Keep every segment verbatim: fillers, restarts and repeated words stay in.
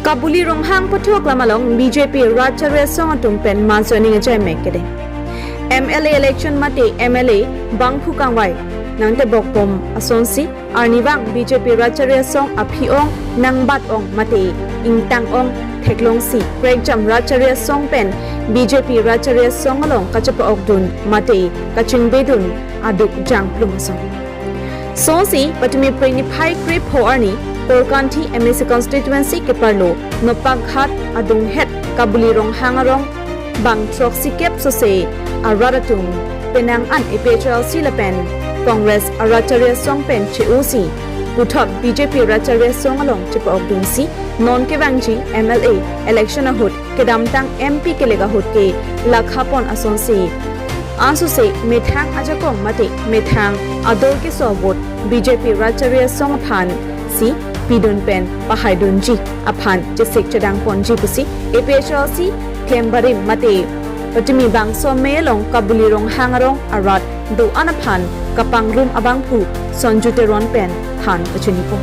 Kabuli Ronghang pathok lam along B J P rat charli asong atum pen mass joining ajaimek kedeng. M L A election mate M L A bangphu kangvai nangtebok bom asonsi arnivang B J P rat charli asong aphi-ong, nangbat-ong mate ingtang-ong theklongsi prekjam rat charli asong pen B J P rat charli asong along kachepa-okdun mate kachingbedun aduk jangplum asong. Sonsi patumi Phre niphai krepho arni Korkanthi M A C constituency keparlo Nopakghat adunghet Kabuli Ronghang arong bang throksikep sose arat atum penang an A P H L C lapen Congress arat charli asong pen che-osi puthot B J P rat charli asong along chepa-okdunsi non kevangji M L A election ahut kedamtang M P kelek ahut ke lakhapon asonsi ansose methang ajakong mate methang ador keso vote B J P rat charli asong aphansi pidun pen pahaidunji aphan chesik chedangponji pusi A P H L C klembarim mate patumi bangso amei along Kabuli Ronghang arong arat do-an aphan kapangrum abangphu Sonju Teron pen than pachinipo.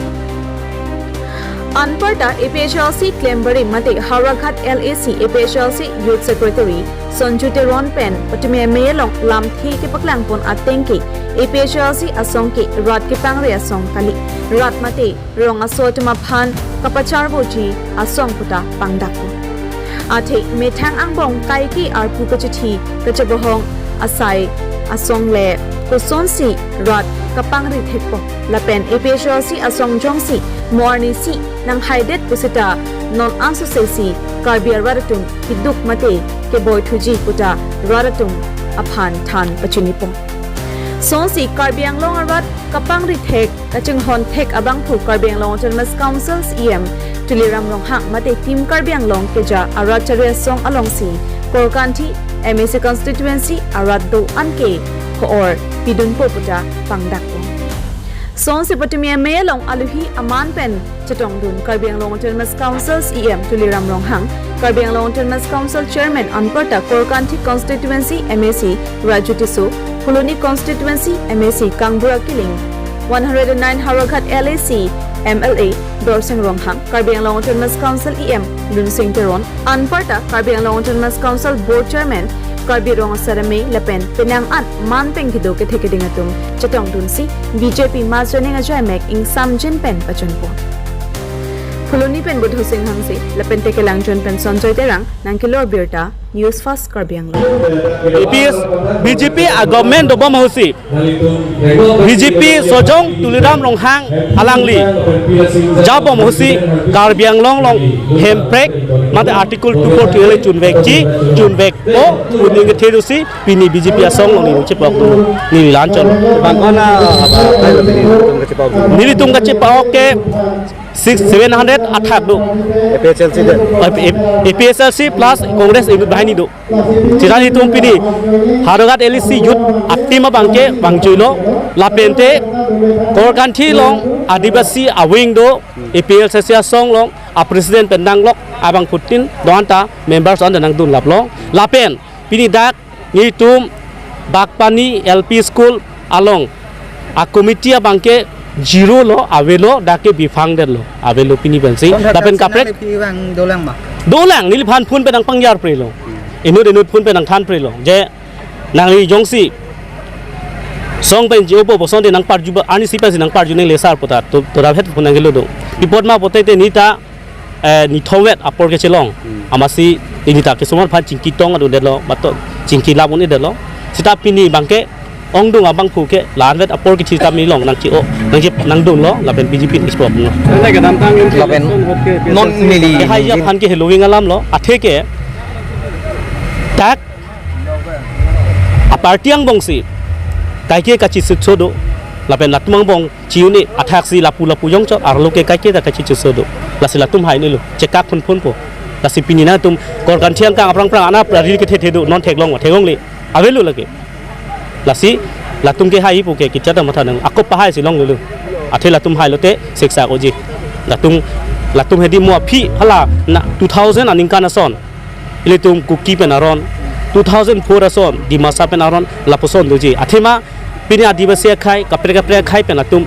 Anparta A P H L C klembarim mate Howraghat L A C A P H L C Youth Secretary Sonju Teron pen patumi amei along lamthe kepaklangpon ateng ke A P H L C asong ke rat kepangri asong kali, rat mate rong aso atum aphan kapacharboji asong puta pangdakpo. Athe methang angbong kaike arpu kachithi kachebohong asai asong le kosonsi rat kapangri thekpo lapen A P H L C asong jongsi mo arnisi nanghaidet pusita non ansosesi Karbi arat atum keduk mate keboi thuji puta rat atum aphan than pachinipo. Sonsi Karbi Anglong arat kapangri thek kachinghon thek abangphu Karbi Anglong Autonomous Council C E M Tuliram Ronghang mate Team Karbi Anglong keja arat charli asong alongsi Korkanthi M A C constituency arat do-an ke ho-or pidunpo puta pangdakpo. Sonsi patumi amei along aluhi aman pen chetongdun Karbi Anglong Autonomous Council C E M Tuliram Ronghang, Karbi Anglong Autonomous Council Chairman anparta Korkanthi Constituency M A C Raju Tisso, Phuloni Constituency M A C Kangbura Killing, one hundred and nine Howraghat L A C M L A Dorsing Ronghang, Karbi Anglong Autonomous Council E M Lunsing Teron, anparta Karbi Anglong Autonomous Council Board Chairman Karbi Rong Asar Amei lapen penang an man pen kedo kethe keding atum chetongdunsi B J P mass joining ajaimek ingsamjin pen pachunpo. Phuloni pen Budhu Singh Hangse lapen Tekelangjun pen Sanjoy Terang, nangkelo birta News Fast Karbi Anglong. A P S B J P a government dobom ahutsi B J P sojong Tuliram Ronghang alangli jabom ahutsi Karbi Anglong along hemprek mate Article two forty-eight chunvekji, chunvekpo pu ning kethe ahutsi pini B J P asong along neli chepok neli lanchon. Bang kona apa nelitum kachepok? Nelitum kachepok ke six, seven hundred athak do. A P H L C de. A P H L C plus Congress inut banghini do. Sita nelitum pini Howraghat L A C youth a-team abangke vangjuilo, lapente Korkanthi along Adivasi a-wing do, A P H L C asong along a-president pen nanglok abangphutin do-an ta members an nangdun laplo. Lapen pini dak nelitum Bagpani L P School along a-committee abangke zero lo, avelo, dak ke bifang detlo, avelo pini pensi. Lapen kaprek pi bang dolang ma? Dolang, neliphan phone pen nangpangyarprelo. Inut inut phone pen nangthanprelo je nangli jongsi song pen je opo boson de nangparju ba, arnisi pensi nangparju nang le sar puta to, to raphet phone nangkelo do. Pi apot ma pulote neta eh, nithom vet apor kechelong. Hmm. Amatsi neta kesomar aphan chingki tong adun detlo, bato chingki lap un-edetlo. Sita pini abangke ongdung abangphu ke la-an vet apor kechi ta nelong nangchi-o, nangchi nangdunlo, lapen B J P nangchepoklo. Lapen non neli kehai aphan ke heloving alamlo, athe ke dak a-party angbongsi kaike kachisutso do, lapen latum angbong chi-un-e athaksi lapu lapu jongchot arlo ke kaike ta kachichisutso do. Lasi latum hai nelo, chekak phun phunpo. Lasi pini nangtum Korkanthi angkang aphrang phrang anap raril kethe the do, non theklong ma theklongle, avelo lake. Lasi latum kehai pu ke kichat matha nang, ako pahaisi longlelo. Athe latum hailote siksa oji. Latum, latum hedi mo aphi hala na two thousand aningkan ason ilitum Kuki pen aron, two thousand four ason Dimasa pen aron, lapuson doji. Athema Pini Adivasi akhei, kaprek kaprek akhei pen atum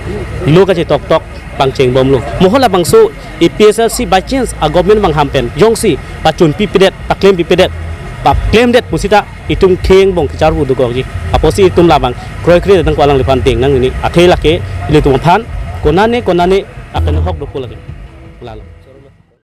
lo kachetoktok pangchengbomlo. Mo halabangso APHLC by chance a government bang ham pen jongsi pachunpipedet, paklempipedet, paklemdet pusita itum khengbong kecharvu dokokji. Apotsi itum labang kroikre nangkok, alangliphan deng nangne. Athe lake ilitum aphan konane konane akan hok dopo lake. Lalo.